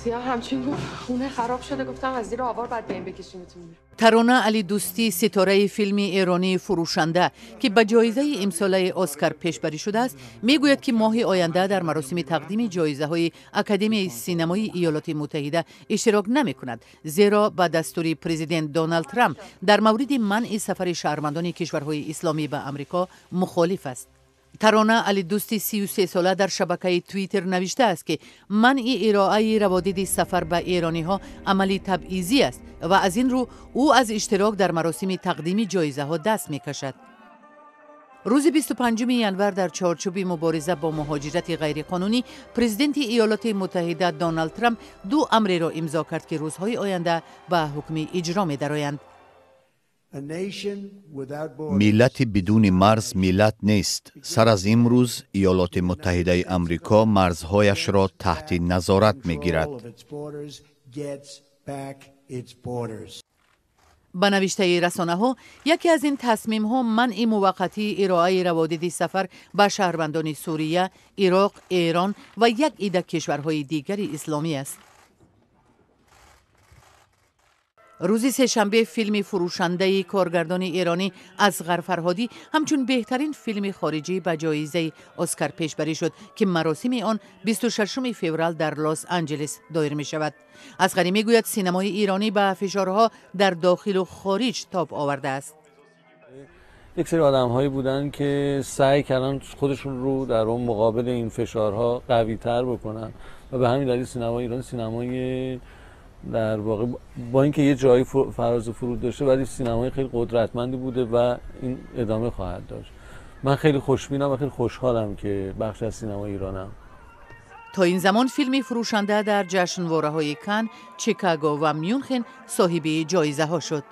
سیا همچین گفت خونه خراب شده، گفتم از زیر آوار باید بیایم بکشیمتون. Тарона Алидӯстӣ, ситораи филми эронии «Фурӯшанда», ки ба ҷоизаи имсолаи Оскар пешбарӣ шудааст, мегӯяд, ки моҳи оянда дар маросими тақдими ҷоизаҳои Академияи синамои Иёлоти Муттаҳида иштирок намекунад, зеро ба дастури президент Доналд Трамп дар мавриди манъи сафари шаҳрвандони кишварҳои исломӣ ба Амрико мухолиф аст. Тарона Алидӯсти 33сола дар шабакаи Твиттер навиштааст, ки манъи ироаи раводиди сафар ба эрониҳо амали табъизӣ аст ва аз ин рӯ ӯ аз иштирок дар маросими тақдими ҷоизаҳо даст мекашад. Рӯзи 25 январ дар чорчӯби мубориза бо муҳоҷирати ғайриқонунӣ президенти Иёлоти Муттаҳида Доналд Трамп ду амреро имзо кард, ки рӯзҳои оянда ба ҳукми иҷро медароянд. Миллати бидуни марз миллат нест. Сар аз имрӯз Иёлоти Муттаҳидаи Амрико марзҳояшро таҳти назорат мегирад. Ба навиштаи расонаҳо, яке аз ин тасмимҳо манъи муваққатии ироаи раводиди сафар ба шаҳрвандони Сурия, Ироқ, Эрон ва як ида кишварҳои дигари исломӣ аст. Рӯзи сешанбе филми «Фурӯшандаи» коргардони эронӣ Асғар Фарҳодӣ ҳамчун беҳтарин филми хориҷӣ ба ҷоизаи Оскар пешбарӣ шуд, ки маросими он 26 феврал дар Лос Анҷелес доир мешавад. Асғарӣ мегӯяд, синамои эронӣ ба фишорҳо дар дохилу хориҷ тоб овардааст. یک سری آدم هایی بودن که سعی کردن خودشون رو در اون مقابل این فشارها قوی تر بکنن و به همین دلیل سینمای ایران سینمای در واقع با اینکه یه جایی فراز و فرود داشته، ولی سینمای خیلی قدرتمندی بوده و این ادامه خواهد داشت. من خیلی خوشبینم و خیلی خوشحالم که بخش از سینمای ایرانم. تا این زمان فیلمی «فروشنده» در جشنواره‌های کن، چیکاگو و میونخن صاحب جایزه ها شد.